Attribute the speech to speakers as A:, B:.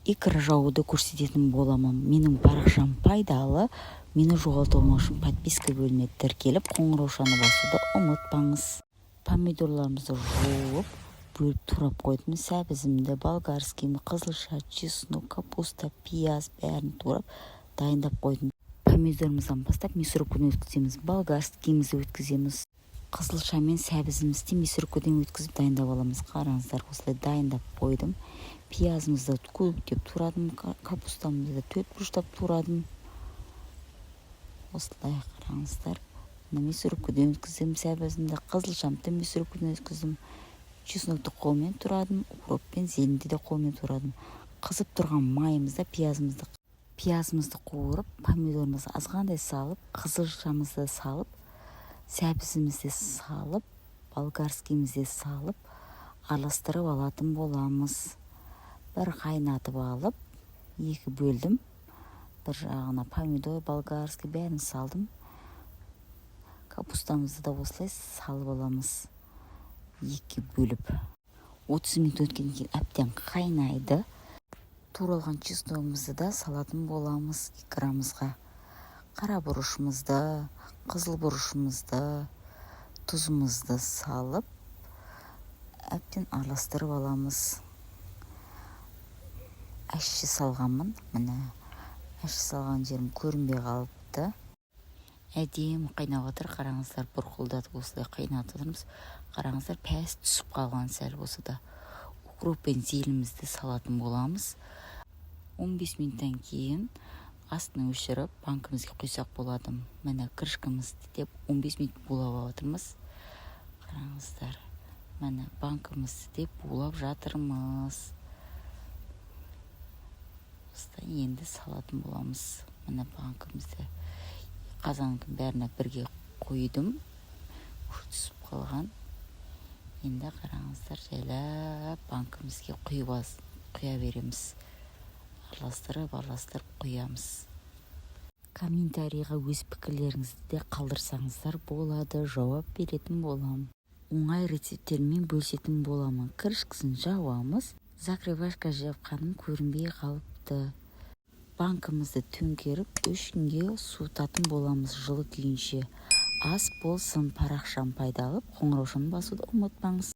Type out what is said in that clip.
A: Икра жабуды көрсететін боламын. Менің парақшам пайдалы. Мені жоғалтып алмау үшін подписка бөліміне тіркеліп, қоңыраушаны басуды ұмытпаңыз. Помидорларымызды жуып, бөліп, турап қойдым. Сәбізімді, болгарскийімді, қызылша, чеснок, капуста, пияз, бәрін турап, дайындап қойдым. Помидорымыздан бастап мясорубкадан өткіземіз, болгарскийімізді өткіземіз, қызылша мен сәбізімізді мясорубкадан өткізіп, дайындап аламыз. Қараңыздар, осылай дайындап қойдым. Пиязымызды көптеп турадым, капустамызды төрт бұрыштап турадым. Осылай, қараңыздар, мына мясорубкадан өткіздім сәбізімді, қызылшамды мясорубкадан өткіздім, чеснокты қолмен турадым, укроп пен зеленді де қолмен турадым. Қызып тұрған майымызда пиязымызды қуырып, помидорымызды азғантай салып, қызылшамызды салып, сәбізімізді салып, болгарскийімізді салып, араластырып алатын боламыз. Бір қайнатып алып, екі бөлдім. Бір жағына помидор, болгарский, бәрін салдым. Капустамызды да осылай салып аламыз екіге бөліп. 30 минут өткеннен кейін әбден қайнайды. Туралған чесногымызды да салатын боламыз икрамызға. Қара бұрышымызды, қызыл бұрышымызды, тұзымызды салып, әбден араластырып аламыз. Ащы салғанмын, міне, ащы салған жерім көрінбей қалыпты. Әдемі қайнап жатыр, қараңыздар, бұрқылдатып осылай қайнатып жатырмыз. Қараңыздар, пәс түсіп қалған сәл болса да. Укроп пен зеленімізді салатын боламыз. 15 минуттан кейін астын өшіріп, банкімізге құйсақ болады. Міне, крышкамызды деп 15 минут булап жатырмыз. Қараңыздар, міне, банкімізді деп булап жатырмыз. Осылай енді салатын боламыз. Міне, банкімізді қазанның бәріне бірге құйдым, уже түсіп қалған. Енді қараңыздар, жайлап банкімізге құя береміз, араластырып, араластырып құямыз. Комментарийға өз пікірлеріңізді де қалдырсаңыздар болады, жауап беретін боламын, оңай рецепттермен бөлісетін боламын. Крышкасын жабамыз. Закрывашка жапқаным көрінбей қалыпты. Банкімізді төңкеріп, 3 күнге суытатын боламыз жылы күйінше. Ас болсын! Парақшам пайдалы, қоңыраушаны басуды ұмытпаңыз.